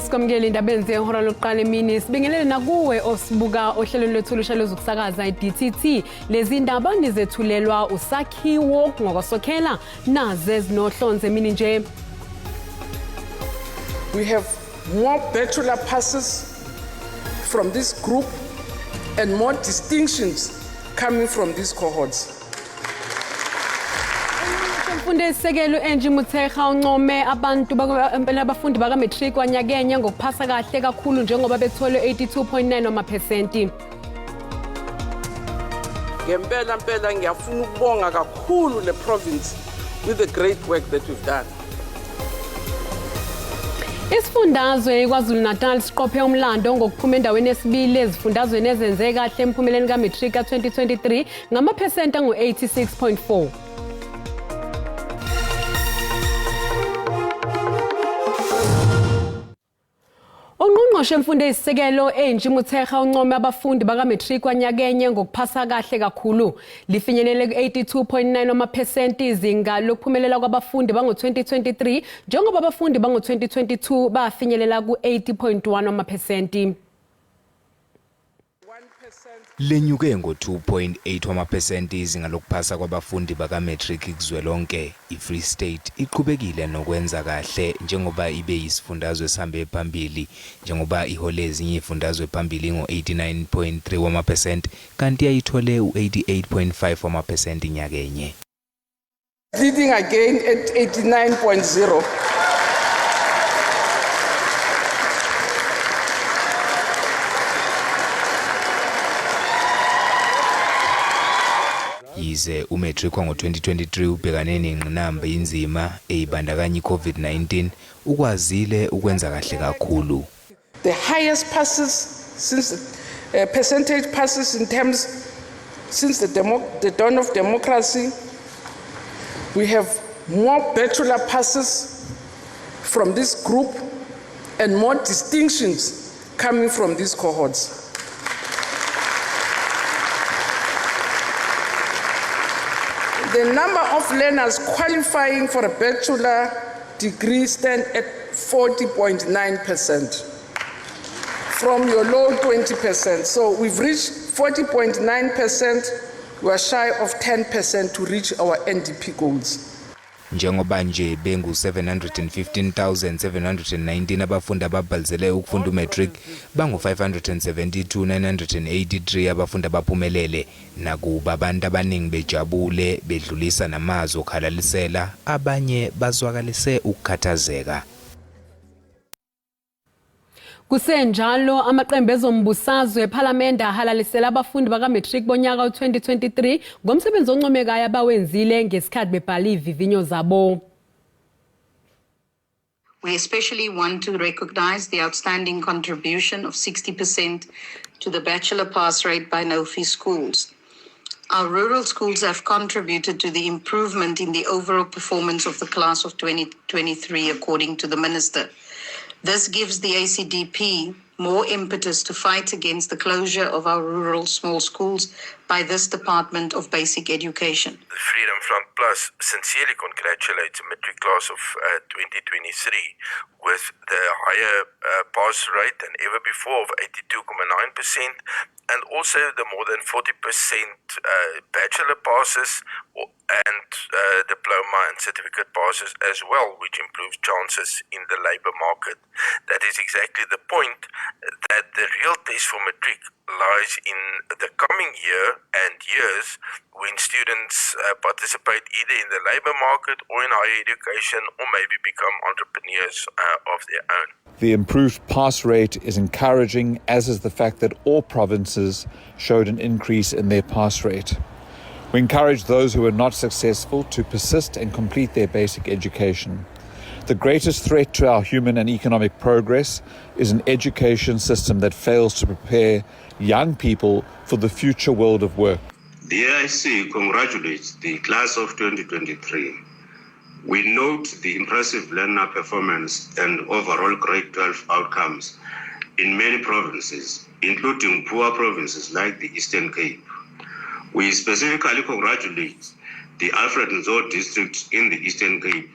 Sikwamukele indabeni zehora lokuqala emini. Sibingelele nakuwe osibuka ohlelweni lwethu olusha lwezokusakaza i-DTT. Lezi ndaba nizethulelwa uSakhiwo ngokwasokhela naze ezinohlonze emini nje. We have more bachelor passes from this group and more distinctions coming from these cohorts. Umfundi esisekelo Angie Motshekga uncome abantu impela abafundi baka-matric wanyakenye ngokuphasa kahle kakhulu njengoba bethole 82.9 wamaphesenti. Ngempela mpela ngiyafuna ukubonga kakhulu le province with the great work that we've done. Isifundazwe iKwaZulu-Natal siqophe umlando ngokuphuma endaweni yesibili ezifundazweni ezenze kahle emphumeleni ka-matric ka-2023 ngamaphesenti angu-86.4. Ungqongqoshe emfundo eyisisekelo Angie Motshekga uncome abafundi baka-matric wanyakenye ngokuphasa kahle kakhulu. Lifinyelele ku-82.9 wamaphesenti izinga lokuphumelela kwabafundi bango-2023 njengoba abafundi bango-2022 bafinyelela ku-80.1 wamaphesenti. Lenyuke ngo-2.8 wamaphesenti izinga lokuphasa kwabafundi baka-matric kuzwelonke. I-Free State iqhubekile nokwenza kahle njengoba ibe yisifundazwe esihambe phambili njengoba ihole ezinye izifundazwe phambili ngo-89.3 wamaphesenti kanti yayithole u-88.5 wamaphesenti nyakenye. Leading again at 89.0. Yize umatric wango-2023 ubhekane nengqinamba inzima eyibandakanya i-COVID-19, ukwazile ukwenza kahle kakhulu. The highest passes since percentage passes in terms since the dawn of democracy. We have more bachelor passes from this group and more distinctions coming from these cohorts. The number of learners qualifying for a bachelor degree stand at 40.9% from your low 20%. So we've reached 40.9%. We are shy of 10% to reach our NDP goals. Njengoba nje bengu-715,719 abafundi ababhalisele ukufunda umatric, bangu-572,983 abafundi abaphumelele. Nakuba abantu abaningi bejabule bedlulisa namazwi okhalalisela, abanye bazwakalise ukukhathazeka. Kusenjalo, amaqembu ezombusazwe ePhalamende ahalalisela abafundi baka-matric bonyaka u-2023 ngomsebenzi oncomekayo abawenzile ngesikhathi bebhala izivivinyo zabo. We especially want to recognize the outstanding contribution of 60% to the bachelor pass rate by no-fee schools. Our rural schools have contributed to the improvement in the overall performance of the class of 2023, according to the minister. This gives the ACDP more impetus to fight against the closure of our rural small schools by this Department of Basic Education. The Freedom Front Plus sincerely congratulates the matric class of 2023 with the higher pass rate than ever before of 82.9%, and also the more than 40% bachelor passes and diploma and certificate passes as well, which improves chances in the labor market. That is exactly the point, that the real test for matric lies in the coming year and years when students participate either in the labor market or in higher education, or maybe become entrepreneurs of their own. The improved pass rate is encouraging, as is the fact that all provinces showed an increase in their pass rate. We encourage those who are not successful to persist and complete their basic education. The greatest threat to our human and economic progress is an education system that fails to prepare young people for the future world of work. The AIC congratulates the class of 2023. We note the impressive learner performance and overall grade 12 outcomes in many provinces, including poor provinces like the Eastern Cape. We specifically congratulate the Alfred Nzo district in the Eastern Cape,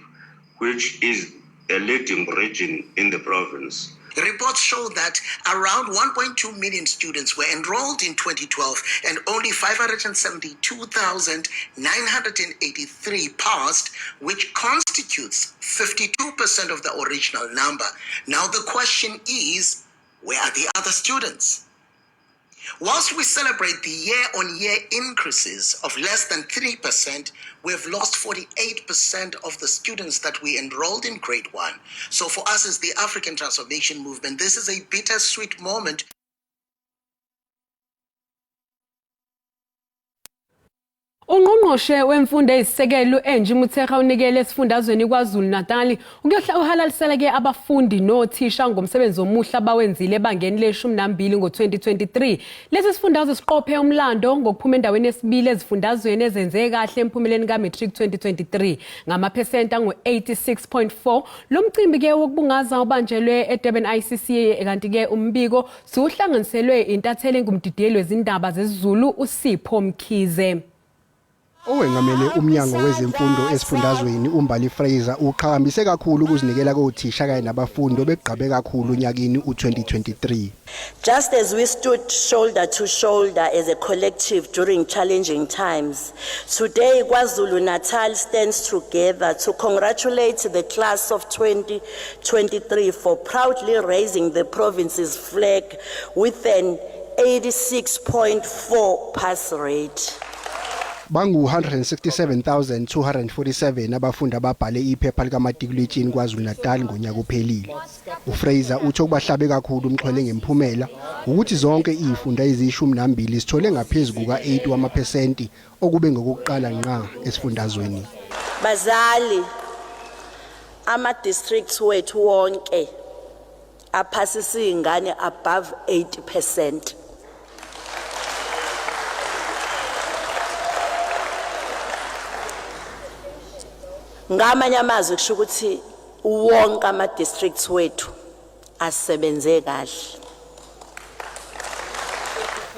which is a leading region in the province. Reports show that around 1.2 million students were enrolled in 2012 and only 572,983 passed, which constitutes 52% of the original number. Now the question is, where are the other students? Whilst we celebrate the year-on-year increases of less than 3%, we have lost 48% of the students that we enrolled in grade 1. So for us as the African Transformation Movement, this is a bittersweet moment. Ungqongqoshe wemfundo eyisisekelo u-Angie Motshekga unikele esifundazweni KwaZulu-Natal ukuyohalalisela ke abafundi nothisha ngomsebenzi omuhle abawenzile ebangeni leshumi nambili ngo-2023. Lesi sifundazwe siqophe umlando ngokuphuma endaweni yesibili ezifundazweni ezenze kahle emphumeleni ka-matric 2023 ngamaphesenti angu-86.4. Lo mcimbi ke wokubungaza ubanjelwe eDurban ICC, kanti ke umbiko siwuhlanganiselwe intatheli engumdidiyeli wezindaba zesiZulu uSipho Mkhize. Owengamele umnyango wezemfundo esifundazweni uMbali Fraser uqhakambise kakhulu ukuzinikela kothisha kanye nabafundi obegqabe kakhulu onyakeni u2023. Just as we stood shoulder to shoulder as a collective during challenging times, today KwaZulu-Natal stands together to congratulate the class of 2023 for proudly raising the province's flag with an 86.4 pass rate. Bangu-167,247 abafundi ababhale iphepha likamatikuletsheni KwaZulu-Natal ngonyaka ophelile. UFraser uthi okubahlabe kakhulu umxhwele ngemphumela ukuthi zonke izifunda eziyishumi nambili zithole ngaphezu kuka-80 wamaphesenti, okube ngokokuqala ngqa esifundazweni. Bazali, ama-districts wethu wonke aphasisa izingane above 80%. Ngamanye amazwi kusho ukuthi wonke ama-districts wethu asebenze kahle.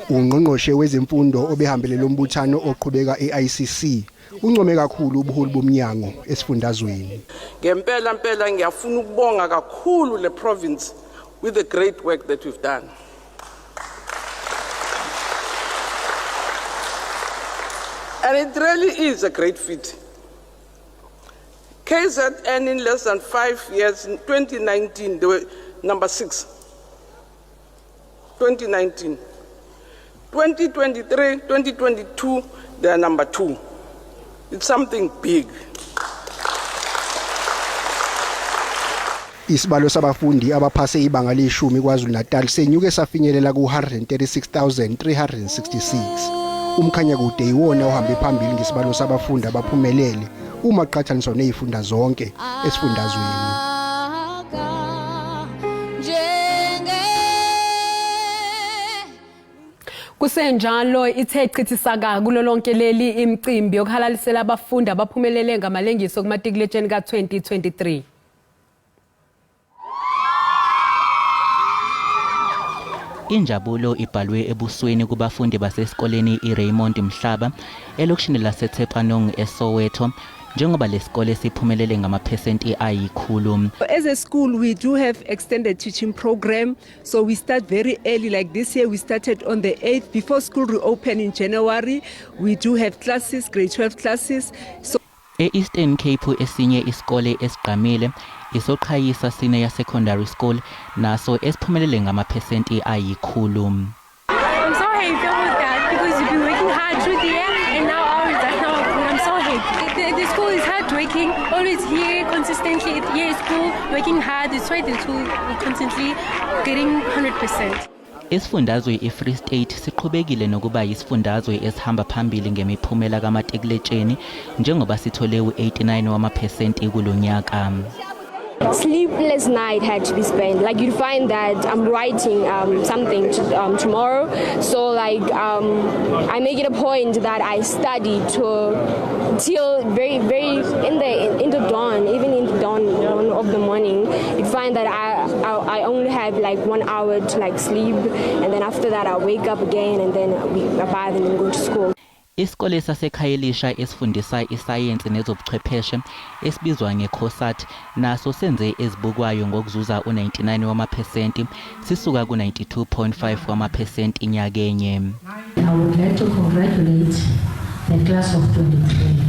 Ungqongqoshe wezemfundo obehambele lo mbuthano oqhubeka e-ICC uncome kakhulu ubuholi bomnyango esifundazweni. Ngempela mpela ngiyafuna ukubonga kakhulu le province with the great work that we've done. And it really is a great feat. KZN in less than 5 years, in 2019, they were number six. 2019. 2023, 2022, they are number two. It's something big. Isibalo sabafundi abaphase ibanga leshumi KwaZulu-Natal senyuke safinyelela ku-136,366. Umkhanyakude iwona ohambe phambili ngesibalo sabafundi abaphumelele uma qhathaniswa nezifunda zonke esifundazweni. Kusenjalo, ithe chithisaka kulo lonke leli imicimbi yokuhalalisela abafundi abaphumelele ngamalengiso kumatikuletsheni ka-2023. Injabulo ibhalwe ebusweni kubafundi basesikoleni iRaymond Mhlaba elokishini laseTsepanong eSoweto, njengoba lesikole siphumelele ngamaphesenti ayikhulu. As a school, we do have extended teaching program. So we start very early. Like this year, we started on the 8th. Before school reopen in January, we do have classes, grade 12 classes. So E-Eastern Cape, esinye isikole esigqamile isoQhayisa Senior Secondary School, naso esiphumelele ngamaphesenti ayikhulu. I'm so happy about that because we've been working hard through the year and now our results now are good. I'm so happy. The school is hardworking, always here consistently at year school, working hard. It's why the school constantly getting 100%. Isifundazwe iFree State siqhubekile nokuba yisifundazwe esihamba phambili ngemiphumela kamatikuletsheni, njengoba sithole u-89 wamaphesenti kulonyaka. Sleepless night had to be spent. Like, you'd find that I'm writing something tomorrow, so like I make it a point that I study to till very very in the dawn, even in the dawn of the morning. You'd find that I only have like 1 hour to like sleep, and then after that I wake up again and then we I bath and then go to school. Isikole saseKhayelitsha esifundisa isayensi nezobuchwepheshe esibizwa ngeCOSAT naso senze ezibukwayo ngokuzuza u-99 wamaphesenti sisuka ku-92.5 wamaphesenti nyakenye. I would like to congratulate the class of 23.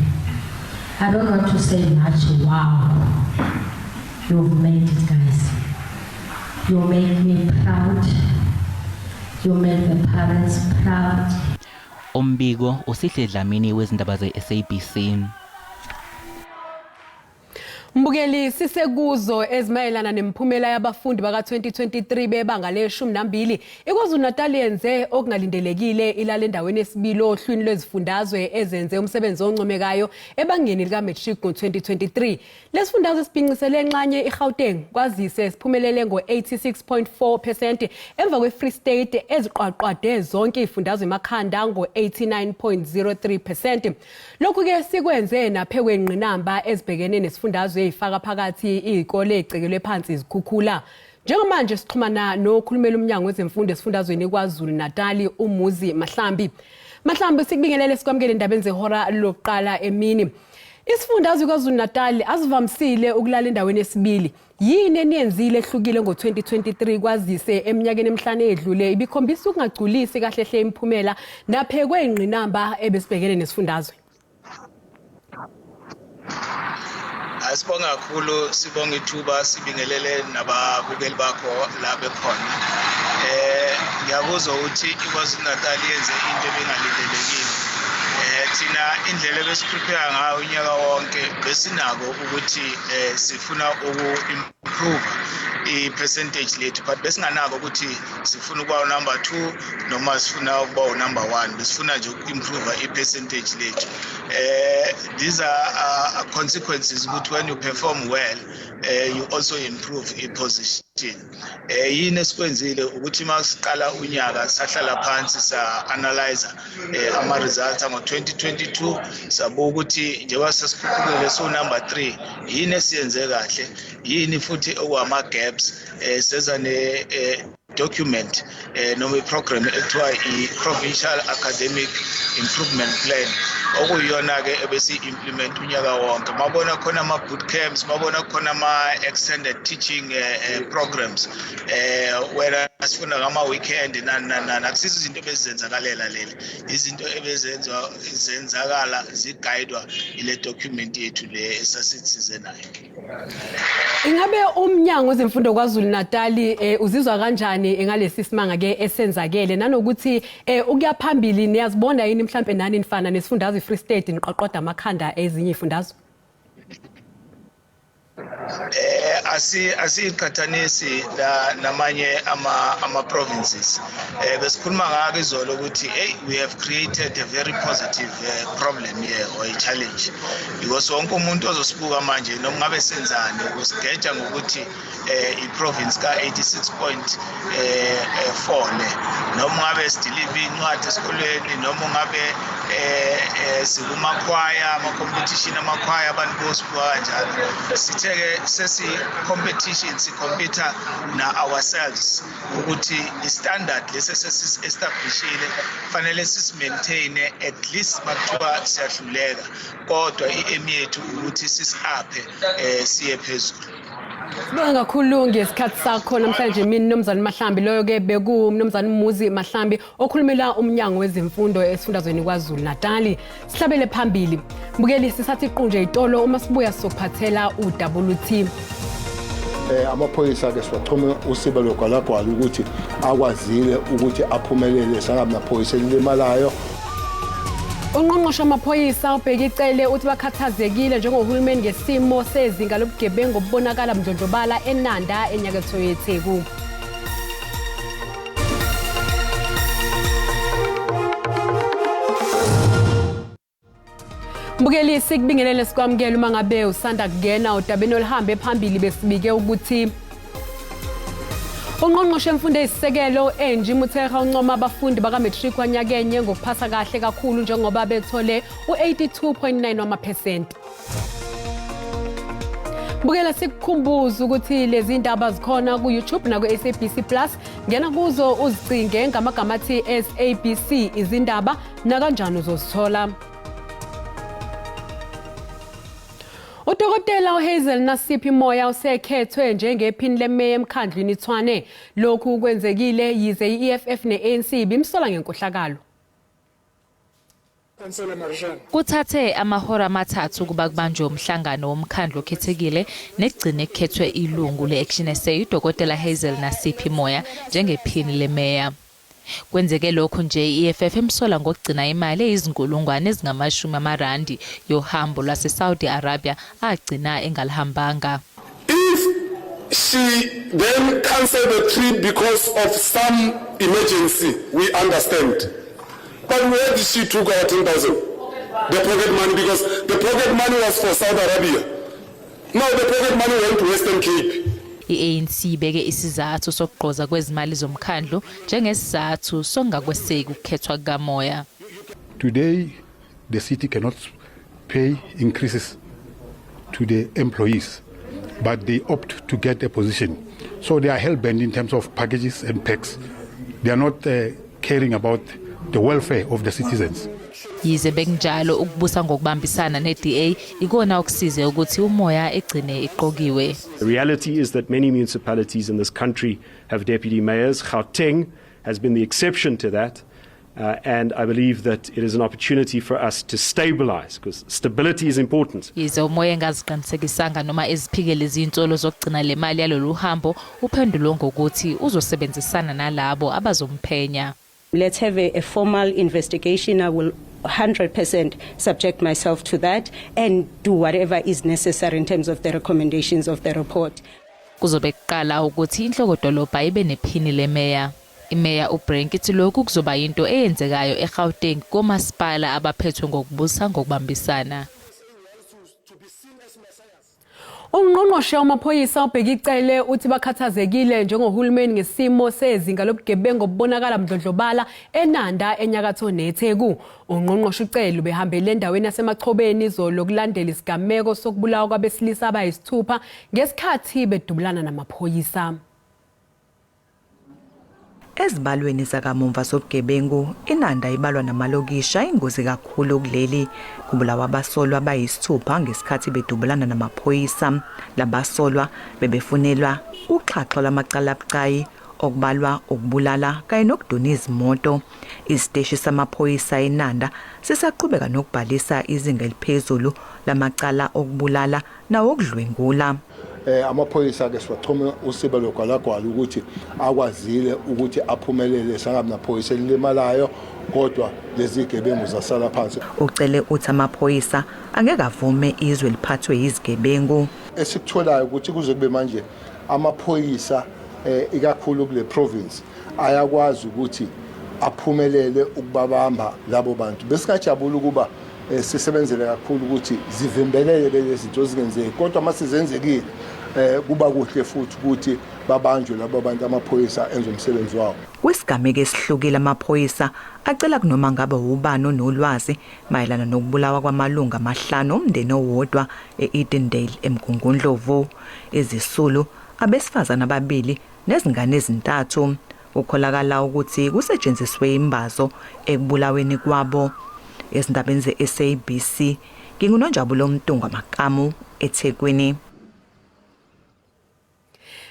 I don't want to say much. Wow. You've made it, guys. You make me proud. You make the parents proud. Umbiko uSihle Dlamini wezindaba ze-SABC. Mbukeli, sisekuzo ezimayelana nemiphumela yabafundi baka-2023 bebanga le-12. IKwaZulu-Natal yenze okungalindelekile, ilala endaweni yesibili ohlwini lwezifundazwe ezenze umsebenzi oncomekayo ebangeni lika-matric ngo-2023. Lesifundazwe sibhincisele enxanye iGauteng kwazise siphumelele ngo-86.4% emva kwe-Free State eziqwaqwade zonke izifundazwe emakhanda ngo-89.03%. Lokhu-ke sikwenze naphezu kwengqinamba ezibhekene nesifundazwe ey'faka phakathi iy'kole ey'cekelwe phansi izikhukhula. Njengamanje sixhumana nokhulumela umnyango wezemfundo esifundazweni KwaZulu Natali, uMuzi Mahlambi. Mahlambi, sikubingelele, sikwamukele endabeni zehora lokuqala emini. Isifundazwe KwaZulu Natal asivamisile ukulala endaweni yesibili. Yini eniyenzile ehlukile ngo-2023, kwazise eminyakeni emihlanu edlule ibikhombisa ukungagculisi kahle hle imiphumela naphezu kwengqinamba ebesibhekene nesifundazwe? Asibonga kakhulu, sibonga ithuba, sibingelele nababukeli bakho la bekhona. Ngiyakuzwa ukuthi iKwaZulu Natal yenze into ebingalindelekile. Thina indlela ebesiprepare ngayo unyaka wonke, besinako ukuthi sifuna uku-improve i-percentage lethu, but besinganako ukuthi sifuna ukuba number 2 noma sifuna ukuba unumber 1. Besifuna nje uku-improve i-percentage lethu. These are consequences ukuthi when you perform well, you also improve i-position. Yini esikwenzile ukuthi masiqala unyaka sahlala phansi, sa-analyze ama-results ango-2022, sabuka ukuthi njengoba sesikhuphukile so number 3, yini esiyenze kahle, yini futhi okwama-gaps. Seza ne document noma iprogram ekuthiwa i-Provincial Academic Improvement Plan, okuyiyona-ke ebesi-implement unyaka wonke. Mabona khona ama-boot camps, mabona khona ama-extended teaching programs, wena sifunda ngama-weekend, nani nani nani. Akusizo izinto ebezenzakalela leli, izinto ebezenzwa zenzakala ziguidwa ile document yethu le esasithize nayo. Ingabe umnyango wezemfundo KwaZulu Natal uzizwa kanjani ngalesi simanga ke esenzakele, nanokuthi ukuya phambili niyazibona yini mhlambe nani nifana nesifundazwe iFree State, niqoqoda amakhanda ezinye izifundazwe? Asiqhathanisi la namanye ama provinces. Besikhuluma ngako izolo ukuthi hey, we have created a very positive problem here or a challenge, because wonke umuntu ozosibuka manje, noma ngabe senzani, usigeja ngokuthi i-province ka 86.4 le, noma ngabe sideliver incwadi esikolweni, noma ngabe sikumakhwaya, ama competition amakhwaya, abantu bosibuka kanjalo. Sithe ke sesi competition, sicompete na ourselves ukuthi i-standard lesi esesi-establishile fanele sisi-maintain. At least makuthiwa siyahluleka, kodwa i-aim yethu ukuthi sisi-uphe, siye phezulu. Sibonga kakhulu ngesikhathi sakho namhlanje mini, Mnumzane Mahlambi. Loyo ke bekumnumzane Muzi Mahlambi okhulumela umnyango wezemfundo esifundazweni KwaZulu Natal. Sihlabele phambili. Mbukeli, sisathi qunje itolo, uma sibuya sizokuphathela uWT. Amaphoyisa ke siwachoma usiba lwegwalagwala ukuthi akwazile ukuthi aphumelele, sangabi naphoyisa elilimalayo. Ungqongqoshe wamaphoyisa uBheki Cele uthi bakhathazekile njengohulumeni ngesimo sezinga lobugebengu obubonakala bundlondlobala eNanda, enyakatho yeTheku. Mbukeli, sikubingelele, sikwamukele uma ngabe usanda kungena. Udabeni oluhambe phambili besibike ukuthi ungqongqoshe wemfundo eyisisekelo Angie Motshekga uncoma abafundi baka-matric wanyakenye ngokuphasa kahle kakhulu, njengoba bethole u-82.9 wamaphesenti. Bukela, sikukhumbuza ukuthi lezi ndaba zikhona ku-YouTube naku-SABC Plus. Ngena kuzo uzicinge ngamagama athi SABC izindaba, nakanjani uzozithola. Udokotela uHazel Nasiphi Moya usekhethwe njengephini lemeya emkhandlwini iTshwane. Lokhu kwenzekile yize i-EFF ne-ANC bimsola ngenkohlakalo. Kuthathe amahora amathathu ukuba kubanjwe umhlangano womkhandlu okhethekile nekugcine kukhethwe ilungu le-Action SA uDokotela Hazel Nasiphi Moya njengephini lemeya. Kwenzeke lokhu nje i-EFF emsola ngokugcina imali eyizinkulungwane ezingamashumi amarandi yohambo lwase-Saudi Arabia agcina engalihambanga. If she then cancelled the trip because of some emergency, we understand. But where did she took our 10,000? The pocket money, because the pocket money was for Saudi Arabia. Now the pocket money went to Western Cape. I-ANC ibeke isizathu sokugqoza kwezimali zomkhandlu njengesizathu sokungakweseki ukukhethwa kukaMoya. Today, the city cannot pay increases to the employees, but they opt to get a position. So they are hell-bent in terms of packages and perks. They are not caring about the welfare of the citizens. Yize bekunjalo, ukubusa ngokubambisana ne-DA ikona okusize ukuthi uMoya egcine iqokiwe. The reality is that many municipalities in this country have deputy mayors. Gauteng has been the exception to that. And I believe that it is an opportunity for us to stabilize, because stability is important. Yize uMoya engaziqinisekisanga noma eziphikele izinsolo zokugcina le mali yalolu hambo, uphendulwe ngokuthi uzosebenzisana nalabo abazomphenya. Let's have a formal investigation. I will 100% subject myself to that and do whatever is necessary in terms of the recommendations of the report. Kuzobe kuqala ukuthi inhlokodolobha ibe nephini lemeya. Imeya uBrink ithi lokhu kuzoba yinto eyenzekayo eGauteng komasipala abaphethwe ngokubusa ngokubambisana. Ungqongqoshe wamaphoyisa uBheki Cele uthi bakhathazekile njengohulumeni ngesimo sezinga lobugebengu obubonakala mdlondlobala eNanda, enyakatho neTheku. Ungqongqoshe uCele ubehambele endaweni yaseMachobeni izolo kulandela isigameko sokubulawa kwabesilisa abayisithupha ngesikhathi bedubulana namaphoyisa. Ezibalweni zakamumva zobugebengu, iNanda ibalwa namalokishi ayingozi kakhulu kuleli. Kubulawa abasolwa abayisithupha ngesikhathi bedubulana namaphoyisa. Labasolwa bebefunelwa uxhaxha lwamacala abucayi, okubalwa ukubulala kanye nokuduna izimoto. Isiteshi samaphoyisa eNanda sisaqhubeka nokubhalisa izinga eliphezulu lamacala okubulala nawokudlwengula. Amaphoyisa ke siwachoma usiba logwalagwala ukuthi akwazile ukuthi aphumelele, sangabi naphoyisa elilimalayo, kodwa lezi gebengu zasala phansi. Ucele uthi amaphoyisa angeke avume izwe liphathwe yizigebengu. Esikutholayo ukuthi kuze kube manje amaphoyisa, ikakhulu kule province, ayakwazi ukuthi aphumelele ukubabamba labo bantu. Besingajabula ukuba sisebenzele kakhulu ukuthi zivimbelele lezi zinto zingenzeki, kodwa uma sizenzekile kuba kuhle futhi ukuthi babanjwe labo bantu, amaphoyisa enze umsebenzi wawo. Kwisigameko esihlukile, amaphoyisa acela kunoma ngabe ubani onolwazi mayelana nokubulawa kwamalungu amahlanu omndeni owodwa e-Edendale, eMgungundlovu. Izisulu abesifazana ababili nezingane ezintathu. Kukholakala ukuthi kusetshenziswe imbazo ekubulaweni kwabo. Ezindabeni ze-SABC, nginguNonjabulo Mntungwa Makamu, eThekwini.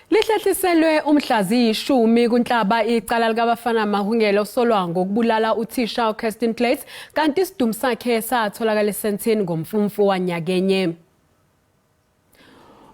Lihlehliselwe umhla ziyi-10 kuNhlaba icala likaBafana Mahungela osolwa ngokubulala uthisha uKirsten Kluyts, kanti isidumbu sakhe satholakala eSandton ngoMfumfu wanyakenye.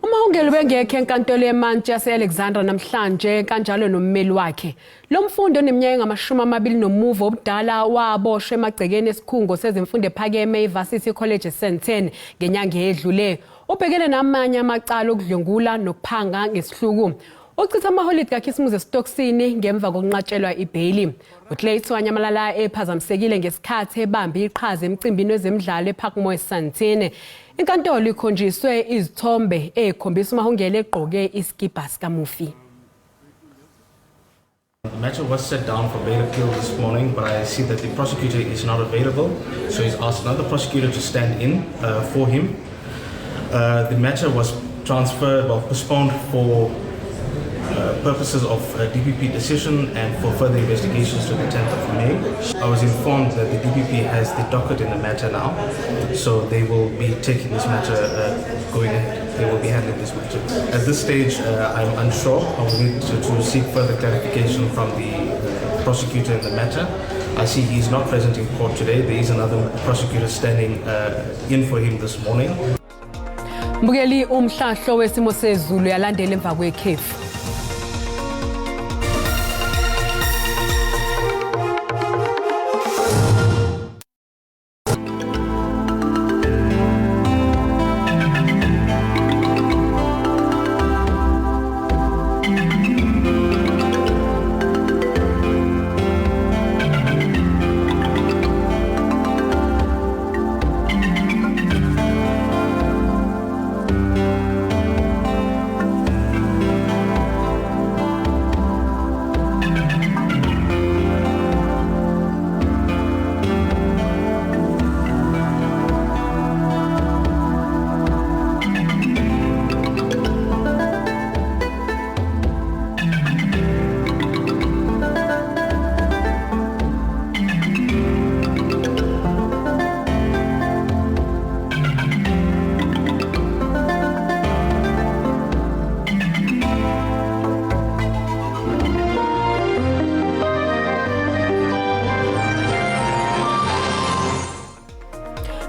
UMahungela ubengekho enkantolo yemantshi yase-Alexandra namhlanje, kanjalo nommeli wakhe. Lo mfundi oneminyaka engamashumi amabili nomuvo obudala waboshwa emagcekeni esikhungo sezemfundo ephakeme iVarsity College eSandton ngenyanga eyedlule. Ubhekene namanye amacala okudlwengula nokuphanga ngesihluku. Uchitha amaholidi kaKhisimusi esitokisini ngemva kokunqatshelwa ibheyili. UKluyts wanyamalala ephazamisekile ngesikhathi ebambe iqhaza emcimbini wezemidlalo eParkmore eSandton. Inkantolo ikhonjiswe izithombe ezikhombisa uMahungela egqoke isikibha sikamufi. The matter was set down for bail appeal this morning, but I see that the prosecutor is not available, so he's asked another prosecutor to stand in for him. The matter was transferred transferred, well, postponed for purposes of DPP decision and for further investigations to the 10th of May. I was informed that the DPP has the docket in the matter now, so they will be taking this matter going ahead. They will be handling this matter. At this stage, I'm unsure. I will need to seek further clarification from the prosecutor in the matter. I see he's not present in court today. There is another prosecutor standing in for him this morning. Mbukeli, umhlahlo wesimo sezulu yalandela emva kwekhefu.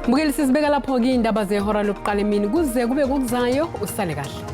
Mbukeli, sizibeka lapho-ke iy'ndaba zehora lokuqala emini, kuze kube kokuzayo, usale kahle.